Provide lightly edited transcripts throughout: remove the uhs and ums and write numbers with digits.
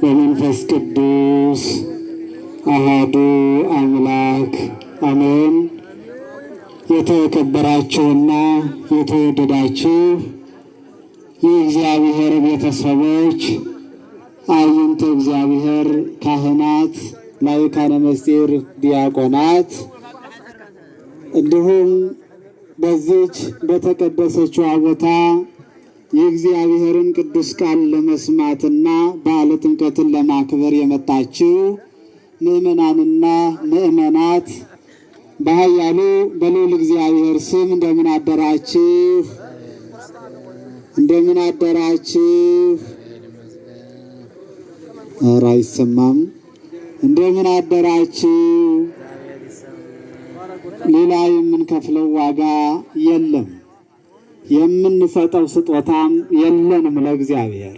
ወመንፈስ ቅዱስ አሃዱ አምላክ አሜን። የተከበራችሁና የተወደዳችሁ የእግዚአብሔር ቤተሰቦች፣ አይንተ እግዚአብሔር ካህናት፣ ላይካነ ምስጢር ዲያቆናት፣ እንዲሁም በዚች በተቀደሰችው ቦታ የእግዚአብሔርን ቅዱስ ቃል ለመስማትና በዓለ ጥምቀትን ለማክበር የመጣችው ምዕመናንና ምዕመናት በኃያሉ በልዑል እግዚአብሔር ስም እንደምን አደራችሁ? እንደምን አደራችሁ? ኧረ አይሰማም። እንደምን አደራችሁ? ሌላ የምንከፍለው ዋጋ የለም፣ የምንሰጠው ስጦታም የለንም ለእግዚአብሔር።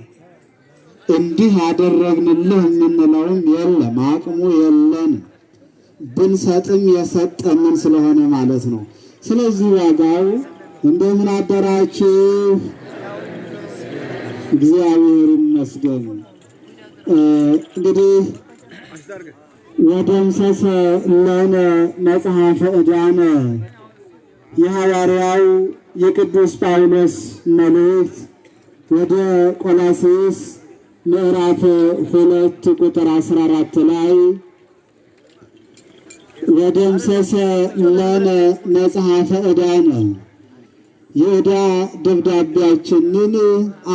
እንዲህ አደረግንልህ የምንለውም የለም፣ አቅሙ የለንም። ብንሰጥም የሰጠንን ስለሆነ ማለት ነው። ስለዚህ ዋጋው እንደምን አደራችሁ? እግዚአብሔር ይመስገን። እንግዲህ ወደምሰሰ ለነ መጽሐፈ ዕዳነ የሐዋርያው የቅዱስ ጳውሎስ መልእክት ወደ ቆላስይስ ምዕራፍ 2 ቁጥር 14 ላይ ወደምሰሰ ለነ መጽሐፈ ዕዳነ የዕዳ ደብዳቤያችንን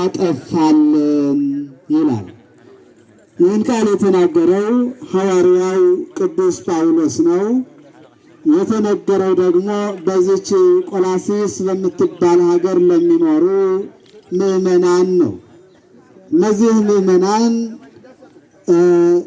አጠፋልን ይላል። ይህን ቃል የተናገረው ሐዋርያው ቅዱስ ጳውሎስ ነው። የተነገረው ደግሞ በዚች ቆላሲስ በምትባል ሀገር ለሚኖሩ ምዕመናን ነው። እነዚህ ምዕመናን